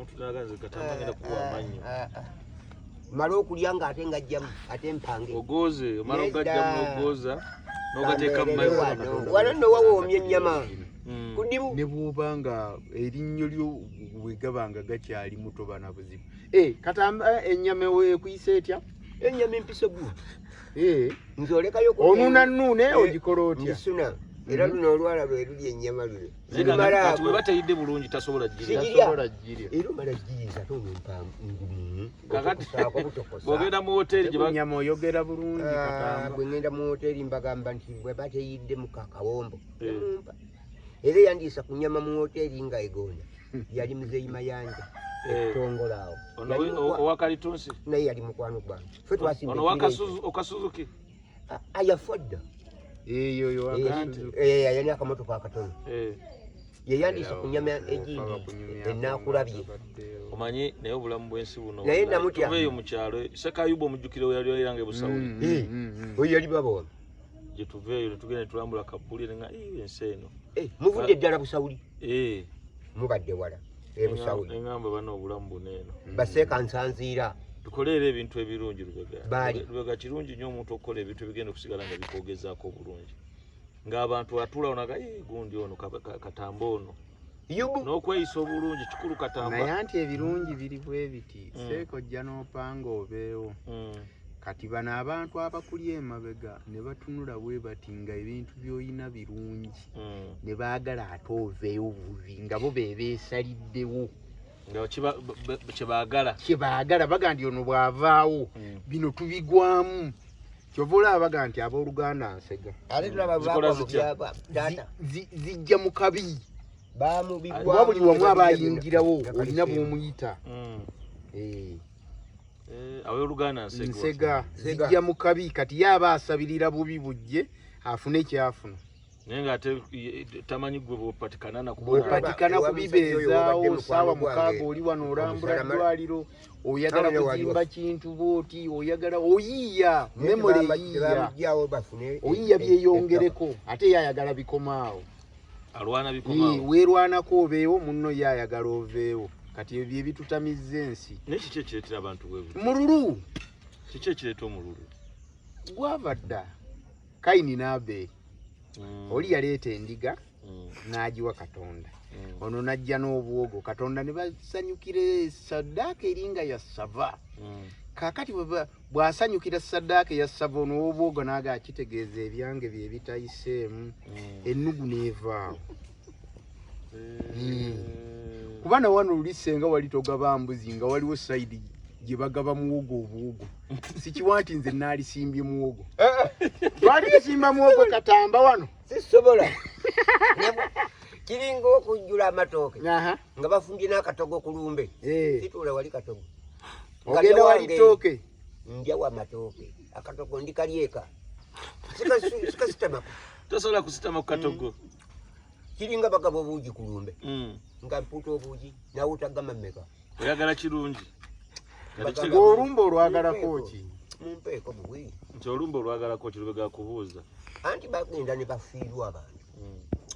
omuntu naganze Katamba ngenda kuwa amannyo. Ah, ah. Mala okulya ng'ate ngajjamu ate mpange. Ogooze, omala Nedda. ogajjamu n'ogooza n'ogateeka mu Kambeere maiso. wano. Wano nno wawoomya ennyama. Ku ddibu. Ne bw'oba nga erinnyo lyo bwe gaba nga gakyali muto bana buzibu. Eh, Katamba, ennyama ekuyisa etya? Ennyama empisa gu. Nze olekayo Onuuna nnuune, Eh, ogikola otya? Ngisuna. Era luno olwala lwe luli ennyama luno. Naye kati Lumala kati ako. bweba teyidde bulungi tasobola girya. Sigirya. Tasobola girya. Era omala giyinza ate omumpa ngumu. Kakati Otokosaako butokosa. bw'ogenda mu woteeri gye ba- Ennyama oyogera bulungi. Ah, Katamba. bwe ngenda mu woteeri mbagamba nti bwe bateyidde mu kakawombo Eh. temumpa. Era eyandiisa ku nnyama mu woteeri nga egonda yali Muzeeyi Mayanja. Eh. Etongola awo. Ono Yali owa kalitunsi. Naye yali mukwano gwange, ffe twasimba Ono owa ekiro ekyo. Okasuzuki. Ah, ah, yafa dda. Eyo yo Eh, akasuzu. eh, yalina akamotoka akatono. Eh. Ye yandiisa ku nnyama egindi enaakulabye. Omanyi naye obulamu bw'ensi buno. Naye wallahi, namutya. Tuveeyo mu kyalo. Sekayuba omujjukire we yali era nga e Busawuli. Eh, oyo yali baba wange. Gye tuveeyo ne tugenda ne tulambula Kabuli ne nga "Ii, ensi eno." Eh, muvudde ddala Busawuli? Eh. Mubadde wala e Busawuli. Ne ngamba bano obulamu buno eno. Baseeka nsanziira. Tukole era ebintu ebirungi, Lubega. Baali. Lubega, kirungi nnyo omuntu okukola ebintu ebigenda okusigala nga bikwogezaako obulungi. Ng'abantu atuula onaga "Ii, gundi ono Katamba ono." Yubu. N'okweyisa obulungi kikulu, Katamba. Naye anti ebirungi biri bwe biti. Seeka ojja n'opanga obeewo. Kati bano abantu abakuli emabega ne batunula bwe bati nga ebintu by'olina birungi, ne baagala ate oveewo bubi nga bo be beesaliddewo. Nga kye baagala. Kye baagala, baga nti ono bw'avaawo bino tubigwamu. Kyova olaba baga nti abooluganda nsega Ate tulaba Zikola bagwa mu zitya? byaba taata. Zijja mu kabi. Bamubigwamu. Kuba buli wamu aba ayingirawo olina bw'omuyita. Eh. Eh, abooluganda nsega. Nsega Nsega. zijja mu kabi. Kati ye aba asabirira bubi bujje afune kyafuna. Naye ng'ate tamanyi gwe bw'opatikana nakubona. Bw'opatikana Ewa musajja oyo kubibeezaawo wabadde saawa mukwano 6 gwange. oli wano olambula Omusalama- ddwaliro, oyagala Kamera wali kuzimba kintu bw'oti, oyagala oyiiya Naye memole eyiiya tebamugyawo bafune oyiiya byeyongereko, ate ye ayagala bikomaawo. Alwana Ee, bikomaawo. weerwanako obeewo, munno ye ayagala oveewo. Kati ebyo bye bitutamizza ensi. Naye kiki ekireetera abantu bwe buti? Mululu. Kiki ekireeta omululu? Gwava dda Kayini n'Abeeri. Oli yaleeta endiga n'agiwa Katonda. Ono n'ajja n'obwogo, Katonda ne basanyukira saddaaka eringa ya ssava. Kaakati bw'asanyukira saddaaka eya ssava, ono ow'obwogo n'aga kitegeeza ebyange bye bitayiseemu. Ennugu n'evaawo. Kuba na wano luli senga wali togaba mbuzi nga waliwo sayidi gye bagaba muwogo obuwogo. Sikiwa nti nze naalisimbye muwogo. Twali tusimba muwogo, Katamba, wano. Sisobola. Kiringa okujjula amatooke Aha. nga bafumbye n'akatogo ku lumbe. Eh. Situula wali katogo. Ogenda wali ttooke. Ndyawo amatooke, akatogo ndikalyeka, sikasitamako. Tosobola kusitama ku katogo. Kiringa bagaba obuugi ku lumbe nga mpuuta obuugi nawe otagama mmeka. Oyagala kirungi. Kati Ng'olumba olwagalako ki? Mumpeeko buwi. Nti olumba olwagalako ki, Lubega kubuuza. Anti bagenda ne bafiirwa abantu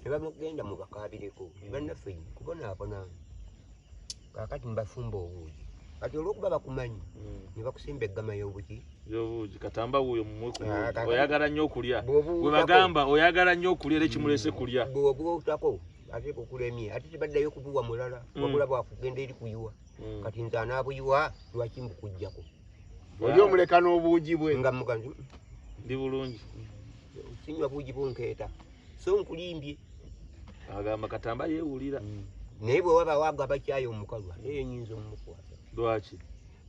ne bamugenda mubakaabireko bannaffe kubonaabona. Kaakati mbafumba obuugi, kati olwokuba bakumanyi ne bakusimba eggama y'obuki. Yobuugi. Katamba wuuyo mumwe ku Ah, buugi. Oyagala nnyo okulya. Bw'obuwutako- Bwe bagamba oyagala nnyo okulya era ekimulese kulya. Bw'obuwutako ate bukulemye, ate tebaddayo kubuwa mulala wabula bwakugenda eri kuyiwa. Kati nze anaabuyiwa lwaki mbukuggyako? Oli omuleka n'obuugi bwe. Nga muga nti Ndi bulungi. Sinywa buugi bunkeeta so nkulimbye. Agamba Katamba yeewulira. Naye bwe waba wagaba kyayi omukalu ate ye nyinza omumukwata. Lwaki?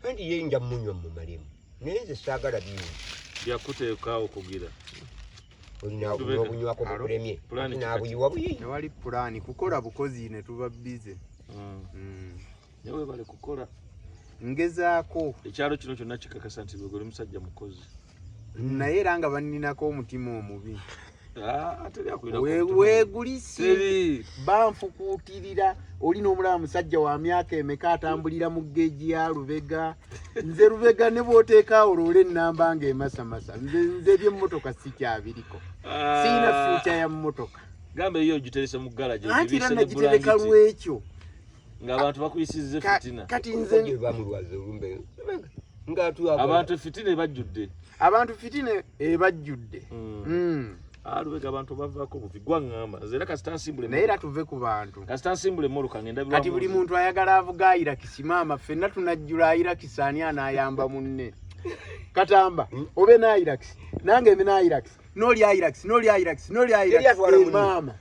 Anti ye nja munywa mumalemu, naye nze saagala bingi. Byakuteekaawo kugira. Olina Lubega. obunywako Alo? bukulemye. Pulaani Ate kika ki? naabuyiwa buyi. Tewali pulaani, kukola bukozi ne tuba bize. Naye webale kukola. Ngezaako. Ekyalo kino kyonna kikakasa nti Lubega oli musajja mukozi. Naye era nga banninako omutima omubi. Ah, teri akulinako omutima. Weegulise. Teri. Banfukuutirira oli n'omulaba musajja wa myaka emeka atambulira mu geegi ya Lubega. Nze Lubega ne bw'oteekaawo loole ennamba ng'emasamasa, nze ebyemmotoka sikyabiriko. Siina future ya mmotoka. Gamba eyo ogiterese mu garage. Anti era ogibisse ne nagitereka bulangiti. lwekyo. Ng'abantu bakuyisizza effitina. Kati nze bamulwaza olumbe ng'atwagala. Abantu effitina ebajjudde. Abantu fitina ebajjudde. Ah, Lubega, abantu bavaako buvi, gwaŋŋamba nze era kasita nsimbula Naye era tuve ku bantu. Kasita nsimbula emmotoka ngenda. Kati buli muntu ayagala avuga Hilux. Maama, ffenna tunajjula Hilux, ani anaayamba munne? Katamba, obe na Hilux, nange mbe na Hilux, n'oli Hilux, n'oli Hilux, n'oli Teri Hilux. atwala munne. Maama.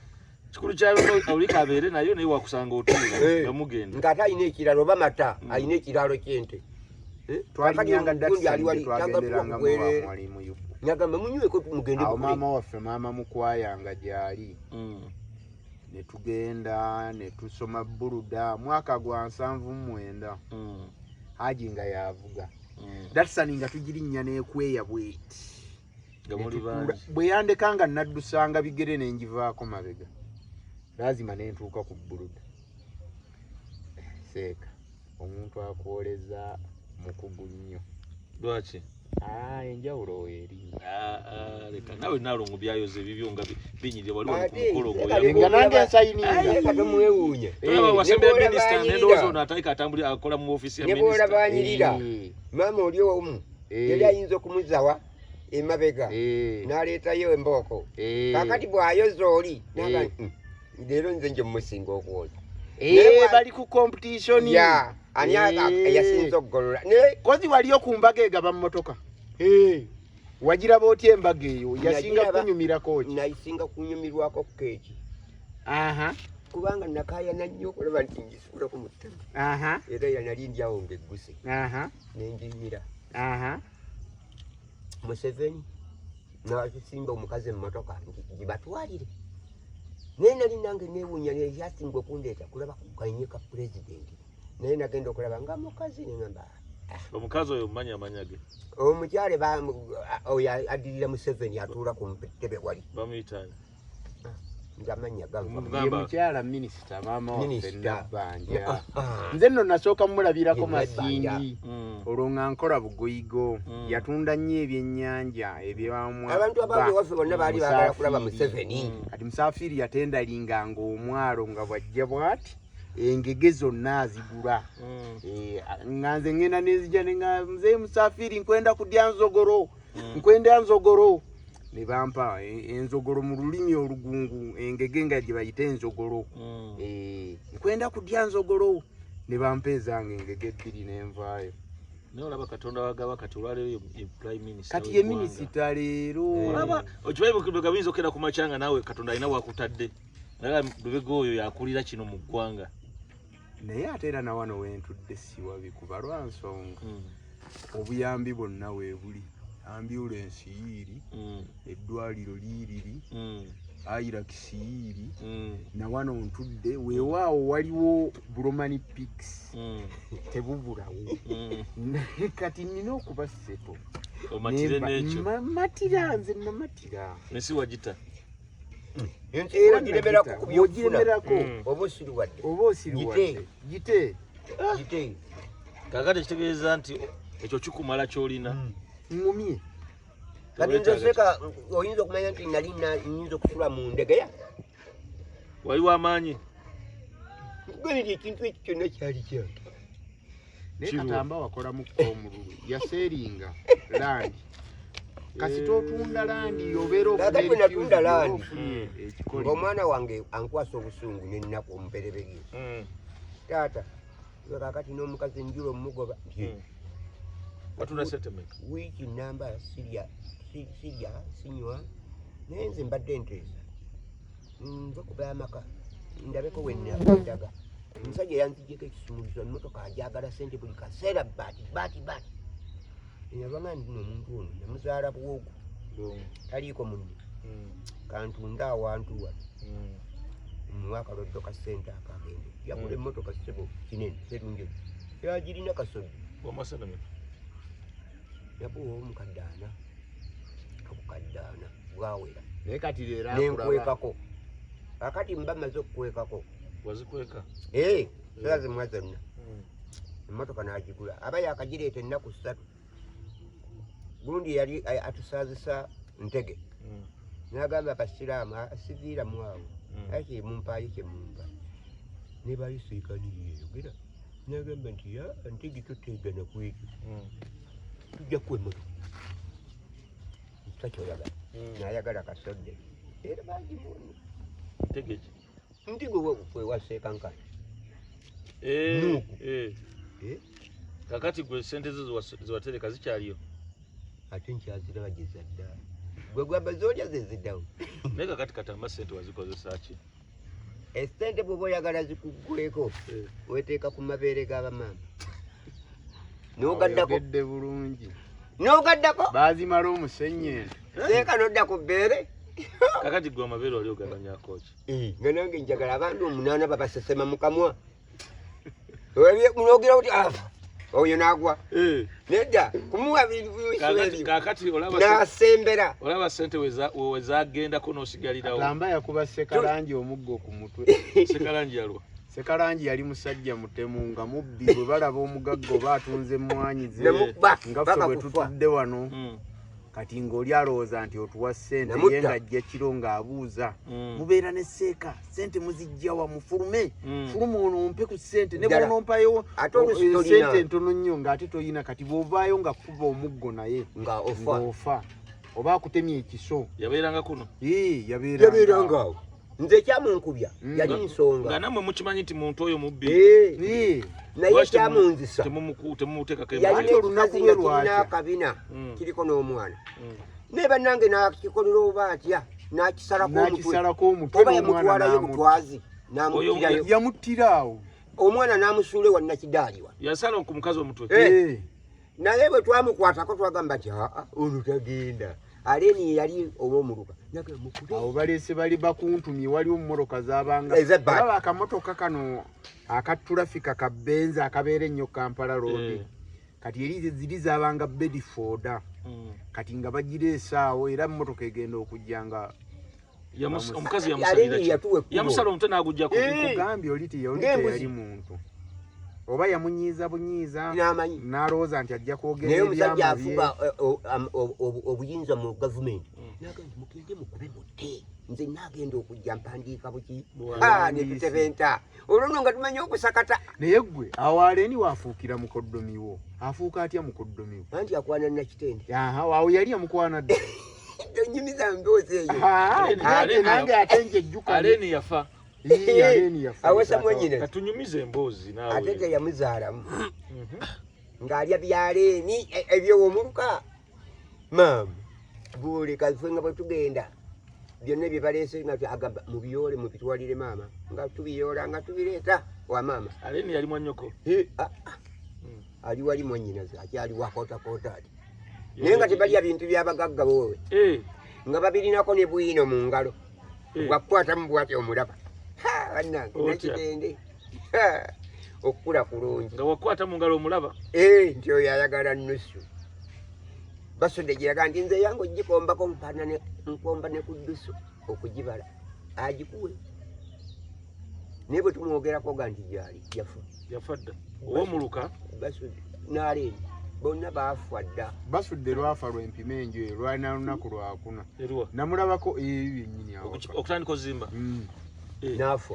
Kikulu kyayo oli kabeere nayo, naye wakusanga otuula nga mugenda. Ng'ate alina ekiralo oba mata, alina ekiralo ky'ente. Eh, Twalinyanga kakati gundi ali wali, twagenderangamu bwerere. Mwalimu Yupu. Nagamba munyweko mugende Awo bukule. maama waffe, maama Mukwaya, nga gyali, ne tugenda ne tusoma Buluda mwaka gwa 79. Haji nga yavuga Datsun, nga tugirinnya n'ekweya bweti. Nga muli Ne tutuula. bangi. Bwe yandeka nga naddusanga bigere nengivaako mabega, lazima nentuuka ku Buluda. Seeka, omuntu akwoleza mukugu nnyo. Lwaki? Ah, enjawulo eri. Ah, ah, leka nawe, naalongo byayoza ebibyo nga binyirira wali wali ku Ate, mukolo. seka Ng'oya Nga nange nsayininga. Leka tomwewuunya. Tolaba wasembera Ne bw'olaba minisita anyirira. n'endowooza ono atalika atambulira akola mu ofiisi ya Ne bw'olaba minisita. anyirira, maama oli omu yali ayinza okumuzawa emabega n'aleetayo embooko. Kakati bw'ayoza oli naga, leero nze nje mumusinga okwoza." Bali ku competition. Ya ani yasinza okugolola naye? Kozi waliyo ku mbaga egaba mmotoka. Wagiraba otya embaga eyo? Yasinga kunyumirako ki? Nayisinga kunyumirwako keeki, kubanga nakayana nnyo okulaba nti ngisuulako mu ttama. Era yanali ndyawo ng'egguse, nenginyira. Museveni nakisimba omukazi emmotoka nti gibatwalire, naye nali nange newuunya ekyasinga okundeeta kulaba ku kanye ka pulezidenti, naye nagenda okulaba nga mukazi neŋamba. Omukazi oyo mumanya amanya ge? Omukyale oyo addirira Museveni atuula ku ntebe wali. Bamuyitaani? Nze amannya ganva. Mugamba. Ye mukyala minisita, maama waffe. Minisita. Nabbanja, nze nno nasooka mumulabirako Ye Nabbanja. Masindi. Olwo nga nkola bugoyigo. Yatunda nnyo ebyennyanja ebyamwa. Abantu abaali ewaffe bonna baali baagala kulaba Musafiiri. Museveni. Kati Musafiiri yatendalinganga omwalo nga bwajja bwati, engege zonna azigula. Nga nze ngenda nenzija nenga, "Muzeeyi Musafiiri, nkwenda kudya nzogoro, nkwenda nzogoro." Ne bampa enzogoro mu lulimi olugungu, engege nga gye bayita enzogoro. "Nkwenda kudya nzogoro." Ne bampa ezange engege bbiri nenvaayo. Naye olaba Katonda wagaba, kati olwaleero ye prime minister Kati ye w'eggwanga. minisita leero. Olaba okimanyi Lubega buyinza okukera ku makya nga naawe Katonda alina wakutadde, naye Lubega oyo yakulira kino mu ggwanga. Naye ate era nawano wentudde siwabi, kuba lwa nsonga obuyambi bwonna weebuli, ambulensi yiiri, eddwaliro liiriri, Hilux yiiri. Nawano ntudde weewaawo waliwo Bulomani Peaks, tebubulawo. Naye kati nina okuba settle. Omatire n'ekyo. Matira, nze namatira. Ensi wagita. Ensi Era ogiremerako nagita. ku byokufuna. Ogiremerako. Oba osiriwadde. Oba osiriwadde, gite. Gite. Kakati ekitegeeza nti ekyo kikumala kyolina. Ŋŋumye. Kati nze seka oyinza okumanya nti nali nyinza okusula mu ndegeya. Wali wamaanyi. Nkugambye nti ekintu ekyo kyonna kyali kyange. Naye Kiruwa. Katamba wakolamuko omululu, yaseeringa land. Kasita otunda land obeera Kaakati bwe natunda land, ofunye ekikoli. Ng'omwana wange ankwasa obusungu n'ennaku omupereberye, "Taata iwe kaakati n'omukazi njula omugoba." Watunda sente meka? Wiiki namba sirya, sirya sinywa, naye nze mbadde nteesa nve kuba amaka ndabeko wendaga. Omusajja yanzijeko ekisumuluzo, emmotoka ajagala sente buli kaseera, baati baati baati. Yabanga nti omuntu ono namuzaala bwogo, taliiko munne, kantunde awantu wano muwe akaloddo ka ssente akagende yagula emmotoka. Ssebo kinene serungi yagirina kasodde. Wamasente meka? Yakuwa omukadde ana, obukadde ana bwawera. Naye kati leero akulaba. Nenkwekako, akati mba maze okukwekako. Wazikweka? Ee, sera zimwe zonna, emmotoka n'agigula, aba yakagireeta ennaku 3. Gundi yali atusaazisa ntege, n'agamba abasiraamu, "Siviiramu awo, aye kyemumpaayo kyemumpa." Ne bayiseekani yeyogera nagamba nti ya ntigi toteegana ku ekyo, tujja kuwa emmotoka takyoyagala. Nayagala kasodde era bagimuwa. Ntegeki? Nti gwe wewaseekankana. Nuuku. Eh? Kakati gwe sente zo zewatereka zikyaliyo? Ate nkyaziraba gyezadda, gwe gwamba zolya zeziddawo. Naye kakati Katamba sente wazikozesa ki? Esente bw'oba oyagala zikuggweko, weteeka ku mabeere g'abamaama n'ogaddako. Oyogedde bulungi. N'ogaddako. Baazimala omusennyente. Seeka nodda ku bbeere. Kakati gwe amabeere wali ogamanyako ki? Nga nange njagala abantu omunaana babasesema mu kamwa. Nogira kuti afa oyo n'agwa nedda kumuwa bintu. Kakati ebyo. Kakati olaba N'asembera. Olaba sente wezagendako n'osigalirawo. Katamba yakuba Sekalangi omuggo ku mutwe. Sekalangi yalwa? Sekalangi yali musajja mutemu nga mubbi. Bwe balaba omugagga oba atunze emmwanyi ze, Namukuba nga ffe paka bwe kufa. tutudde wano, kati ng'oli alowooza nti otuwa ssente, ye Namutta. ng'ajja kiro ng'abuuza, mubeera ne seeka, ssente muzijjawa? Mufulume, fuluma ono ompe ku ssente ne Ddala. bw'onompayo Ate oluusi tolina. ssente entono nnyo ng'ate toyina. Kati bw'ovaayo nga kuba omuggo naye nga ofa. Ng'ofa oba akutemya ekiso. Yabeeranga kuno? Ee, yabeeranga. Yabeeranga awo. Nze ekyamunkubya yali Nga nsonga. Nammwe mukimanyi nti muntu oyo mubbi? Eh, Ee, naye Lwaki ekyamunzisa temumuteekako yalina Ate emateeka? olunaku ekikazi lwe nga kirina lwakya. akabina, kiriko n'omwana. Naye bannange nakikolera oba atya, nakisalako omutwe. N'akisalako omutwe Oba n'omwana yamutwalayo n'amutta. butwazi namuttirayo. Yamuttira awo. Omwana n'amusuula ewa Nakidaaliwa. Yasala ku mukazi omutwe? Eh. Ee. Naye bwe twamukwatako twagamba nti aa, ono tagenda. Aleni yali ow'omuluka nagamba mukube. Awo baleese bali bakuntumye, waliwo mmotoka zabanga Ez'ebbaati. olaba akamotoka kano aka tulafika ka Benz akabeera ennyo Kampala Road. Kati eri ziri zabanga Bedford. Kati nga bagireese awo, era mmotoka egenda okujja nga Omukazi Aleni yamusalira ki? yatuwa ekkubo. Yamusala omutwe n'aguggyako? Eh. Nkugambye oli oli Ng'embuzi. teyali muntu, oba yamunyiiza bunyiiza N'amanyi. n'alowooza nti ajja kwogera Naye omusajja ebyama bye. afuga obuyinza mu gavumenti nagamba nti mugende mukube mutte, nze nagenda okujja mpandiika buki. Ah, netutebenta olwo nno nga tumanyi okusakata. Naye ggwe awo Aleni waafuukira mukoddomiwo, afuuka atya mukoddomiwo? Anti akwana Nakitende. Aha, awo yali yamukwana dda. Tonyumiza mboozi eyo. Ate nange ate njejjuka. Aleni yafa? Ii, Aleni yafa. Awasa mwenyina. Katunyumize emboozi Ate naawe. teyamuzaalamu, ng'alya byaleeni ebyowomuluka. Maama bwoleka ffe nga bwe tugenda byonna bye baleese nga agamba mubiyoole mubitwalire maama, nga tubiyoola nga tubireeta wa maama. Aleni yali mwanyoko? Eh, ah, ah. Ali wali mwannyinaze akyali wakootakoota ati, naye nga tebalya bintu byabagagga boowe, nga babirinako ne bwino mu ngalo. Bwakukwatamu bwati omulaba. Ha, bannange. Otya? Nakitende. Ha, okukula kulungi. Nga wakwata mu ngalo omulaba? Eh, nti oyo ayagala nusu. Basudde giraga nti nze yange ogikombako mpana nkomba ne ku ddusu okugibala agikuwe, naye bwe tumwogerako ga nti gyali yafa. Yafa dda owomuluka? Basudde n'aleeni bonna baafa dda. Basudde lwafa lwempima enju eyo, lwalina lunaku lwakuna. Eruwa? Namulabako eyo yennyini awaka. Okutandika ozimba? N'afa.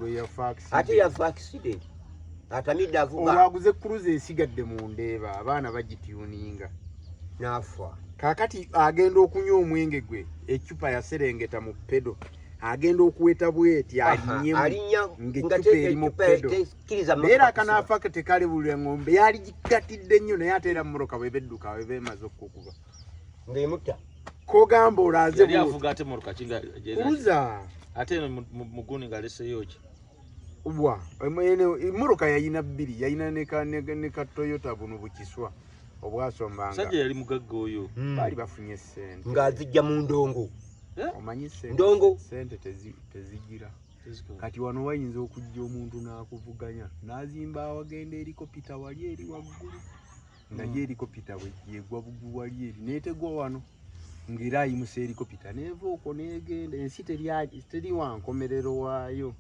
Lwe yafa accident. Ate yafa accident atamidde avuga. Olwaguze cruiser esigadde mu Ndeeba, abaana bagituninga. N'afa. Kaakati agenda okunywa omwenge gwe, eccupa yaserengeta mu pedal, agenda okuweta bweti alinnyemu alinnya ng'eccupa eri mu pedal. Tekkiriza. Naye era akanaafa tekali buli ng'ombe yali gigatidde nnyo, naye ate era mmotoka bweba edduka weba emaze okukuba Ng'emutta. Kogamba olaze. Yali avuga ate motoka ki nga Cruiser. Ate eno muguni ng'aleseyo ki? Bwa eno emmotoka yayina bbiri, yayina ne ka Toyota buno bukiswa obwasombanga. Musajja yali mugagga oyo. Baali bafunye sente. Ng'azijja mu ndongo. Omanyi sente, Ndongo. sente tezigira. Kati wano wayinza okujja omuntu n'akuvuganya n'azimba awagenda erikopita wali eri waggulu, nga ye erikopita bwejja egwa bugwi wali eri neetegwa wano, ng'era ayimusa erikopita neeva okwo n'egenda. Ensi teri wankomerero waayo,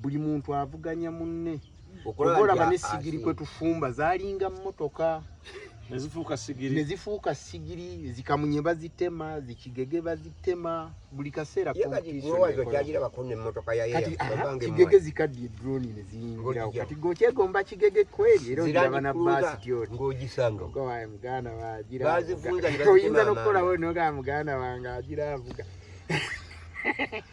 buli muntu avuganya munne. Okulaba Oba olaba nti n'essigiri kwe tufumba zaalinga mmotoka. Nezifuuka sigiri. Ne zifuuka sigiri, zikamunye bazitema, zikigege bazitema, buli kaseera Ye kati competition gwowazi ekola. okyagirabako nemmotoka ya Kati Air, aha, babanga kigege zikaddiye drone ne ziyingirawo. Ng'ogijja. Kati gweokyegomba kigege kweri era ogiraba na Land Cruiser baasi tyoti ng'ogisanga. Ogawaye muganda wagira Bazifunza ne bazitema. Oyinza Amanda. n'okukolawo nogamba muganda wange agira avuga.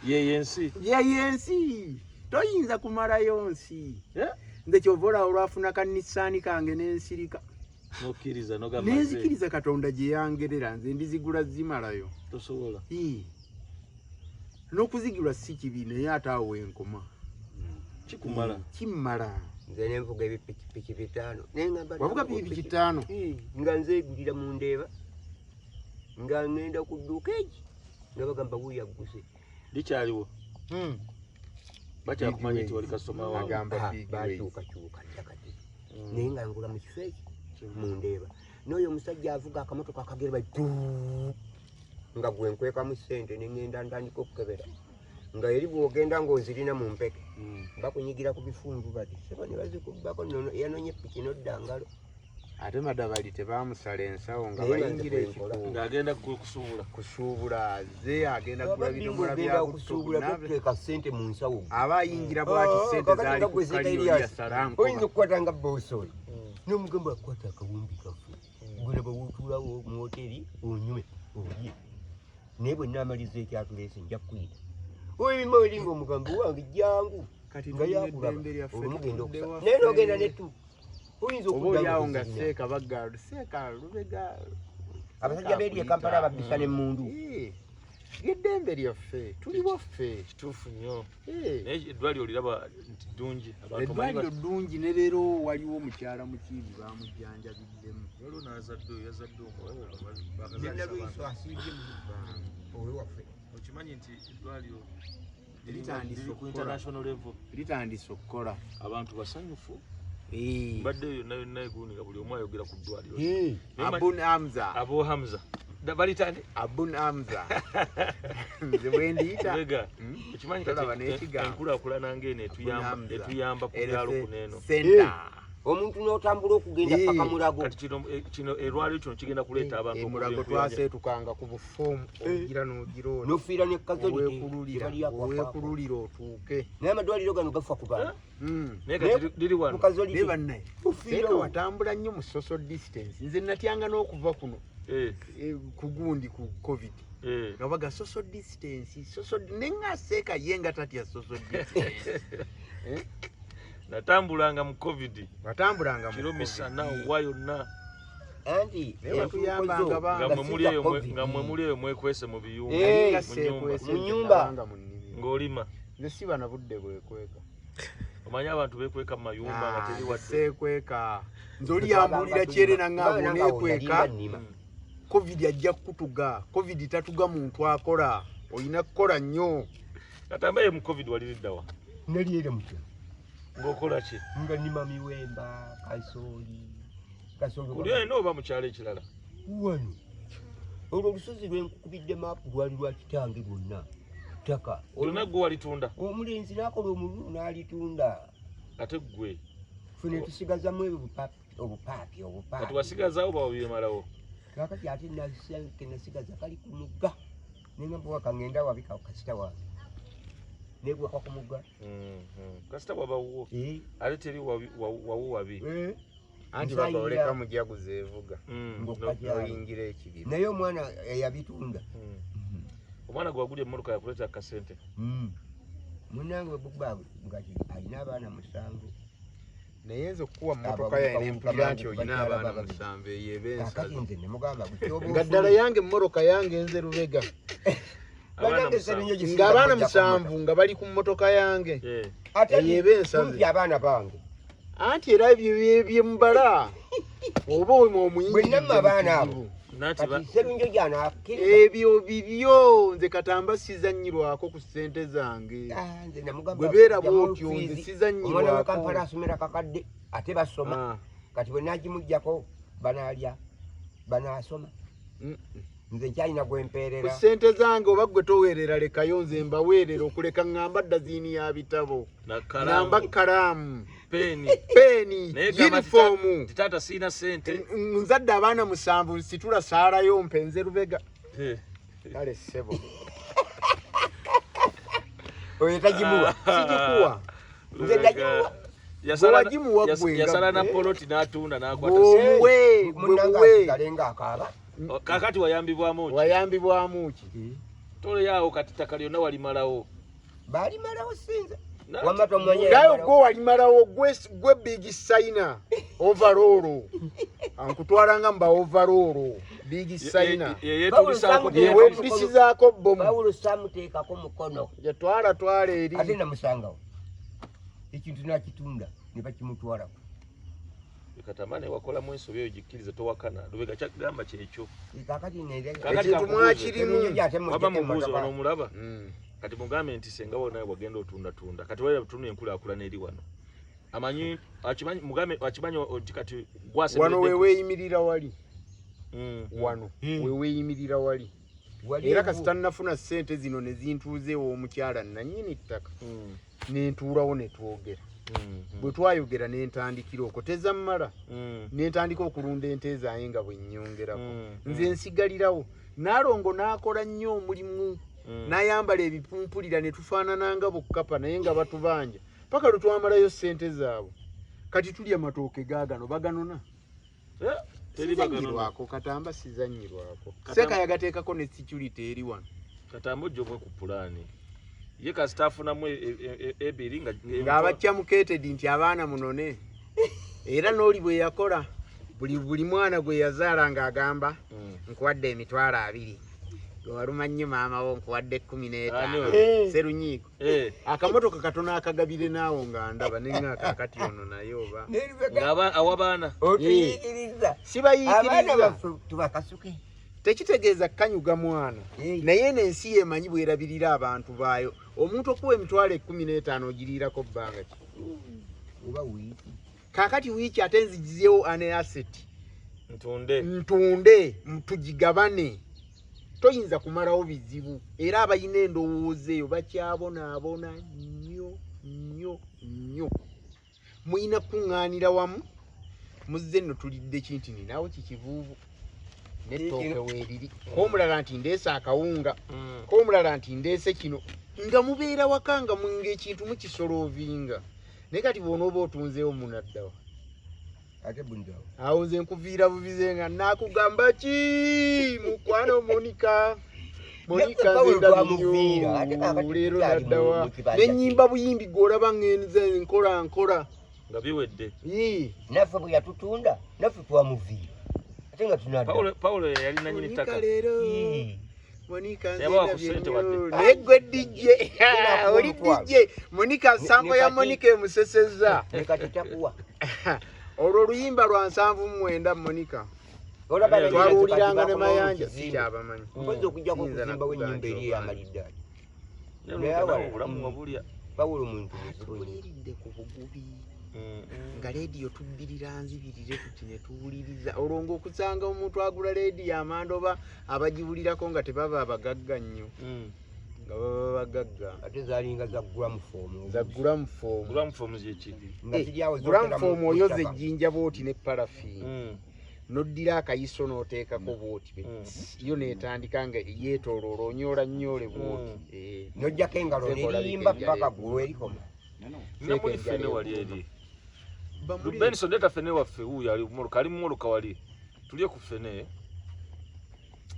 Yeyo ensi. Yeyo ensi, toyinza kumalayo nsi. Eh? Nze kyova olaba olwafuna ka Nissan kange nensirika. Nokkiriza nogamba Nenzikiriza Katonda gye yangerera, nze ndizigula zimalayo. Tosobola. Ii. N'okuzigirwa si kibi, naye ate awo wenkoma. Kikumala. Kimmala. Nze nenvuga ebipikipiki 5 nengamba. Wavuga pikipiki 5? Ii, nga nzeegulira mu Ndeeba, nga ngenda ku dduuka egi nga bagamba wuuyo agguse. Likyaliwo? Bakyakumanyi nti wali kasitoma waabwe? Agamba Ah, big ways. bakyukakyuka dda kati, naye nga ngula mu kifo eki mu Ndeeba n'oyo omusajja avuga akamotoka akagere ba nga gwe nkwekamu ssente neŋŋenda ntandika okukebera nga eri bw'ogenda ng'ozirina mu mpeke bakunyigira ku bifunvu bati sebo ne bazikubbako yanonye piki nodda ngalo. Ate Madabali tebamusala ensawo nga Naye nga bayingira nze bwe nkola. ekifo Ng'agenda kusuubula. Kusuubula ze agenda kugula Abadde bidomola ng'ogenda bya okusuubula buto. toteeka ssente mu nsawo. Aba ayingira bwati, Ah, sente kakati zaali nga ku gwe Seeka kaliro Elias, yasala oyinza nkoba. okukwata nga boosi oyo n'omugamba akwata akawumbi kaffe gulaba wotuulawo mu hoteri onywe olye, naye bwe naamaliza ekyatuleese nja kukuyita oyima eri ngaomugambi wange jangu Kati nga tulina yakulaba eddembe lyaffe, olumugenda tutudde okusa waffe. Naye n'ogenda netu oyinza Oba okudda oliawo nga ng'ozirina. Seeka bagga Seeka Lubega. Abasajja beeri e Kampala babbisa n'emmundu. Eh, eddembe lyaffe, tuli waffe. Kituufu nnyo. Eh. Naye eddwaliro oliraba nti ddungi, abantu omanyi. Eddwaliro ddungi, ne leero waliwo omukyala Mukiibi bamujjanjabiddemu. Waliwo n'azadde oyo yazadde omuwala. Nalwiso asiibye oyo waffe. Okimanyi nti eddwaliro Litandise liri ku okukola. international level. Litandise okukola. Abantu basanyufu. Eh. Mbadde yonna yonna egundi nga buli omu ayogera ku ddwaliro. Naye Abun Hamza. Abo Hamza balitande. Abun Hamza nze bwendiyita. Lubega. Hmm? Okimanyi Tolaba kati n'ekigambo. enkulaakulana ng'eno etuyamba Abun Hamza. etuyamba ku byalo kuno eno. Center. Omuntu n'otambula okugenda Eh. paka Mulago. Kati kino kino erwaliro kino kigenda kuleeta abantu okuva Emulago enkuyanja. twaseetukanga ku bufoomu, ogira n'ogira oti Nofiira ne kazoli. oweekululira oweekululira otuuke. Naye amadwaliro gano gafa ku bantu. Naye kati liri wano. Mukazoli. Naye bannaye, Ofiirawo. seeka watambula nnyo mu social distance. Nze natyanga n'okuva kuno ku gundi ku COVID nga baga social distance, social, nenga seeka ye nga tatya social distance. Natambulanga mu COVID. Watambulanga mu Kiro COVID. misana wa yonna. Anti Naye watuyambanga nga banga. mwe muli eyo nga mwe muli eyo mwekwese mu biyumba. Eh, Nga mu nyumba. seekwese Mu nyumba. nabanga mu nnimiro. Ng'olima. Nze siba na budde bwekweka. Omanyi abantu bekweka mu mayumba nga teri wadde. Seekweka nze, oli yambuulira kyere naŋŋamba oneekweka, COVID ajja kukutuga. COVID tatuga muntu akola, olina kukola nnyo. Katambaye, mu COVID waliriddawa? Nali era mutya. Ng'okola ki? Nga nima miwemba, kasooli, kasooli. Kuli eno oba mu kyalo ekirala? Wano olwo olusozi lwenkukubidde maapu lwali lwa kitange lwonna ttaka. Lyonna gwe walitunda? Omulenzi n'akola omululu n'alitunda. Ate ggwe? Ffe ne tusigazamu ebyo obupaapi obupaapi. Kati wasigazaawo bawabimalawo? Kakati ate kenasigaza kali ku mugga, nengamba waka ngenda wabika kasita wange negweka ku mugga. Kasita wabawuwo. Eh, Ate teri wawu wabi. eh, Anti Nsayira. babaoleka mujaguza evuga Ng'okka oyingira ekibira. Naye omwana eyabitunda. Omwana gwe wagulya emmotoka yakuleeta akasente? Munange bwekuba nga alina abaana 7. Naye nze okukuwa mmotoka yange nempulira nti olina abaana 7, eyo eba Kakati ensazi. nze nemugamba Nga ddala yange emmotoka yange nze Lubega. Abaana 7. Nga abaana 7 nga bali ku mmotoka yange, ate eyo eba ensazi. kumpi abaana bange. Anti era ebyo byemubala oba Bwe namma abaana abo. Nanti Kati Serunjo gyanakkiriza. Ebyo bibyo, nze Katamba sizannyirwako ku ssente zange. Ah, nze namugamba Bwe beera jjamu bw'otyo, nze fiizi. sizannyirwako. Omwana we Kampala asomera kakadde ate basoma. Ah, Kati bwe nagimugjako banaalya, banaasoma. Nze nkyalina Ku gwempeerera. ssente zange oba gwe toweerera, lekayo nze mbaweerera. Okuleka ŋŋamba ddaziini ya bitabo, ŋŋamba kalaamu, Peeni, peeni, naye gamba nti yunifoomu. Nti taata siina sente. Nzadde abaana 7, nsitula saalayo mpenze lubega. Kale ssebo. Oyo tagimuwa. Sigikuwa. Nze nagimuwa. Gwe wagimuwa gwe nga Yasala na gwe. poloti n'atunda n'akwata. Gwomuwe, gwe Munnange muwe. asigale ng'akaaba. Oh, kakati wayambibwamu ki? Wayambibwamu ki? Toleyawo kati ttaka lyonna walimalawo. Balimalawo, sinze. Wamma tomanya. Naye gwe walimalawo, gwe big signer overall, ankutwalanga muba overall big signer. Yeyetulisaako. Yewetulisizaako bomu. Pawulo samuteekako mukono. Yatwala, twala eri. Ate namusangawo, ekintu nakitunda ne bakimutwalako. Katamba naye wakolamu ensobi eyo, gikkiriza, towakana. Lubega kyagamba kyekyo. Kakati. Kakati Ekintu kankubuuze. mwakirimu. Waba mubuuze wano omulaba. Kati mugambe nti senga wo nawe wagenda otundatunda, kati walaba tunu enkulaakulana eri wano, amanyi akimanyi, mugambe akimanyi nti kati Wano gwasemberedde. weweeyimirira wali. Wano weweeyimirira wali, era kasita nnafuna ssente zino ne zintuuzeewo omukyala nannyini ttaka, nentuulawo ne twogera. Bwe twayogera nentandikira okwo, tezammala, nentandika okulunda ente zange nga bwe nnyongerako. Nze nsigalirawo, naalongo n'akola nnyo omulimu, n'ayambala ebipumpulira ne tufaanana nga bukkapa, naye nga batubanja paka lwe twamalayo ssente zaabwe. Kati tulya matooke gaagano baganona. Eh, teri baganona. Sizanyirwako, Katamba, sizanyirwako. Katamba- Seeka yagateekako ne security eri wano. Katamba ojja omwe ku pulaani ye kasita afunamu ebiri nga Ng'abajja mukeetedi nti abaana munone, era n'oli bwe yakola buli mwana gwe yazaala ng'agamba, "Nkuwadde 20,000, gwe waluma nnyo maama wo, nkuwadde kumi Ani n'etaano oyo? Serunyiiko. Akamotoka katono akagabire naawo nga ndaba neŋŋaaka akati ono naye oba Ng'aba awa baana. Otuyigiriza abaana Sibayiikiriza. baffe tubakasuke. Tekitegeeza kanyuga mwana. Naye eno ensi yemanyi bwerabirira abantu baayo. Omuntu okuwa 15,000 ogiriirako bbanga ki? Oba wiiki. Kaakati wiiki ate nzigizeewo ane asset. Ntunde. Ntunde tugigabane. Toyinza kumalawo bizibu, era abalina endowooza eyo bakyabonaabona nnyo nnyo nnyo. Muyina kuŋŋaanira wamu, muzze nno tulidde ki nti ninawo kikivuuvu n'ettooke weeriri, k'omulala nti ndeese akawunga, k'omulala nti ndeese kino, nga mubeera waka nga nga ekintu mukisoloovinga. Naye kati bw'onooba otunzeewo munaddawa? Ate bundawo. Awo nze nkuviira buvize nga nakugamba ki, mukwano Monica, Monica. Naffe Nze Pawulo twamuviira, ate kaakati leero tukyali naddawa mu kibanja. Nenyimba buyimbi, gwolaba ngenze nkola nkola. Nga biwedde. Ii. Naffe bwe yatutunda naffe twamuviira, ate nga tunadda. Pawulo yali nanyini Monica ttaka. leero. Ii. Monica, nze Yabawa ku ndabye ssente nnyo. wadde. Naye gwe DJ, Era oli omutwalo. DJ Monica, sample Ne ya kati- Monica emusesezza. Ne kati takuwa. Olwo oluyimba lwa 79, Monica. Olaba Twawuliranga Twawuliranga ne bakomawo mu Mayanja, kizimbe. sikyabamanyi. Mpozi okujjako Siyinza okuzimbawo nakugamba ennyumba eri nti ey'amalidaadi. Naye Naye nawe awalala, obulamu wabulya. Pawulo muntu muzibu nnyo. Tubuliridde ku bugubi nga leediyo tubbirira nzibirire tuti ne tuwuliriza, olwo ng'okusanga omuntu agula leediyo amanda oba abagiwulirako nga tebaba abagagga nnyo, nga baba bagagga. Ate zaalinga za gramophone. Za gramophone. Gramophone kyeki? Nga ziri awo zokera mu Gramophone oyoza ttaka. ejjinja bwoti ne parafiini, n'oddira akayiso n'oteekako bwoti, yo neetandika nga yeetooloola, onyoola nyoole bwoti. N'ojjako engalo Seeka neriyimba olabika paka enjala. ggulu erikoma. Namuli Seeka ffene enjala wali eri. Bamuli- Benson, leeta ffene waffe wuuyo ali muluka, ali muluka wali, tulye ku ffene.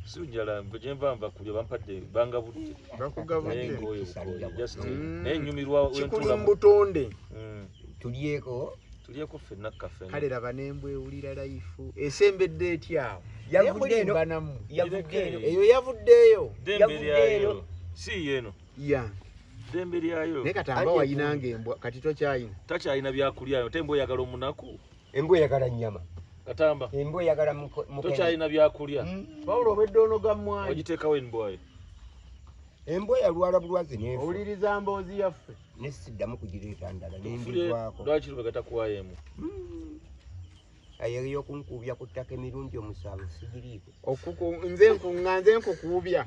Si njala gyenva nva kulya, bampadde bangabudde naye Bakugabudde. nkooye bukooye just naye nyumirwa Kikuli mu wentulamu. butonde. Tulyeko. Tulyeko ffenna kafene. Kale laba nembwa ewulira life esembedde etyawo. Yavudde eno. Banamu. Yavudde eno. Eyo yavuddeeyo. Ddembe Yavudde lyayo. eno. Si yeeno. Ya. Ddembe lyayo. Naye katamba Anti wayinanga embwa, kati tokyayina? Takyalina byakulya, ate embwa oyagala omunaku. Embwa eyagala nnyama. Katamba. Embwa eyagala mukene. Tokyalina byakulya. Pawulo obwedde onoga mmwanyi. Ogiteekawo embwayo. Embwa yalwala bulwazi nefa. Owuliriza mboozi yaffe. Nesiddamu kugireeta ndala Tukufulye. nembivaako. Lwaki Lubega takuwayo emu? Ey'okunkuubya ku ttaka emirundi 7 sigiriiko. Nze nkuŋŋa, nze nkukuubya.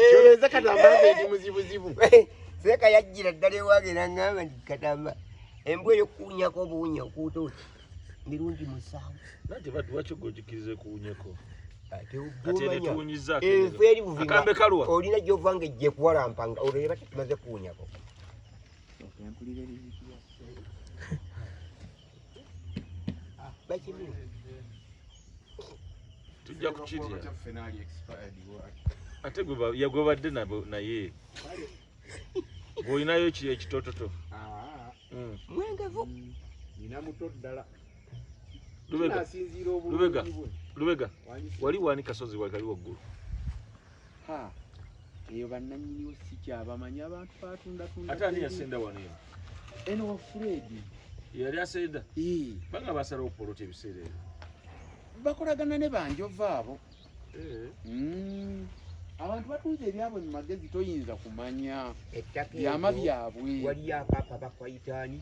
Kyoleeza Katamba nze ndi muzibuzibu. Seeka yajjira ddala ewange n'aŋŋamba nti Katamba, embwa ey'okukuwunyako obuwunya okuuta oti mirundi 7. Nanti baddu lwaki ogikiriza ekuwunyeko? Ate Kati eno ogumanya. etuwunyizzaako Enfu eri buvi nga Akambe kalwa. olina gy'ova nga ejja ekuwalampa nga olwo eba tetumaze kuwunyako. Bakimira. Tujja kukirya. Ate gwe badde naye. Gw'olinayo ki ekitototo? Mwengevu. Nina muto ddala. Lubega. Kinasinziira obulungi Lubega. bwe. Lubega. Wanyise. Wali wani kasozi wali kali waggulu? Ha. Eyo bannannyiniwo sikyabamanyi, abantu batundatunda. Ate ani yasenda wano eno? Eno wa Fred. Yali asenda? Ee. Banga basalawo poloti ebiseera ebyo. Bakolagana ne banjova abo. Abantu batunze ebyabwe mu magezi toyinza kumanya. Ettaka Byama eryo byabwe. Waliyo akaapa bakayitaani.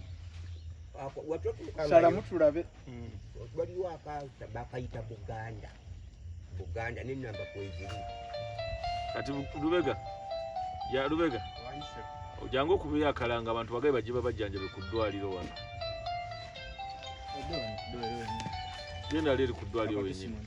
Salamu tulabe. Waliwo akaapa bakayita Buganda. Buganda n'ennamba kweziri. Kati Lubega. Ya Lubega. Ojjangu okubeera akalanga abantu bagabe bajje babajjanjabe ku ddwaliro wano. Genda leero ku ddwaliro wennyini.